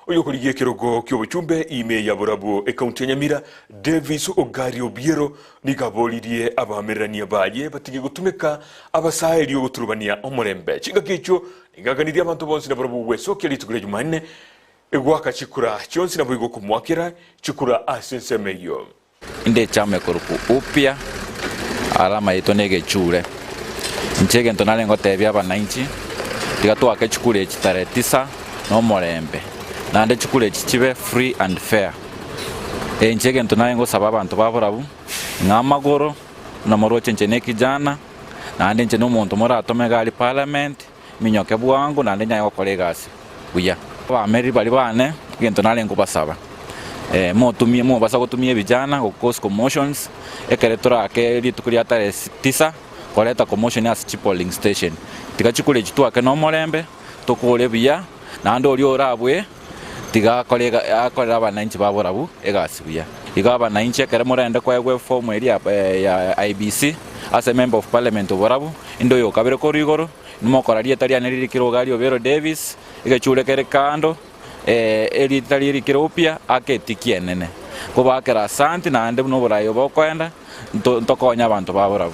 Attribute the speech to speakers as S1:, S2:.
S1: Oyokorigia ekerogo ki'obochumbe ime ya Borabu ekaunti ya Nyamira, Davis Ogari Obiero, nigo aboririe abaamererania baye batige gotumeka abasae erio goturubania omorembe. Chingaki echio nigo aganirie abanto bonsi na barabwo gwesokia rituko ria Jumanne goaka chikura chionsi naboigo komoakera chikura ase ensemo eyio.
S2: Inde echama ekorokwa Upia, alama yaito negechure. Inche egento nare ngotebia abanainchi, tiga toake chikura echi tarehe tisa nomorembe, naende chikura echi chibe free and fair. Inche egento nare ngosaba abanto ba borabu, ng'a amagoro, buna moroche inche nekijana, naende inche nomonto moratome iga aria parliament, minyoke bwango naende nyare gokora egasi buya. Abamereri baria bane, egento nare nkobasaba, motumie mobasa gotumia ebijana go cause commotions, ekere torake rituko ria tarehe tisa, koreta commotion ase chipolling station. Tiga chikura echi twake nomorembe, tokore buya, naende oria orabue, tiga akore akorere abanainchi ba borabu egasi buya. Igo abanainchi ekere morende koegwa eform eria ya IEBC ase member of parliament oborabu, inde oyokabere korwa igoro, nimokora rieta riane ririkire Ogari Obiero Davis, egechure kere kando, erieta ririkire upya ake etiki enene. Nkobaakera asanti naende buna oboraai obo bokoenda, ntokonye abanto ba borabu.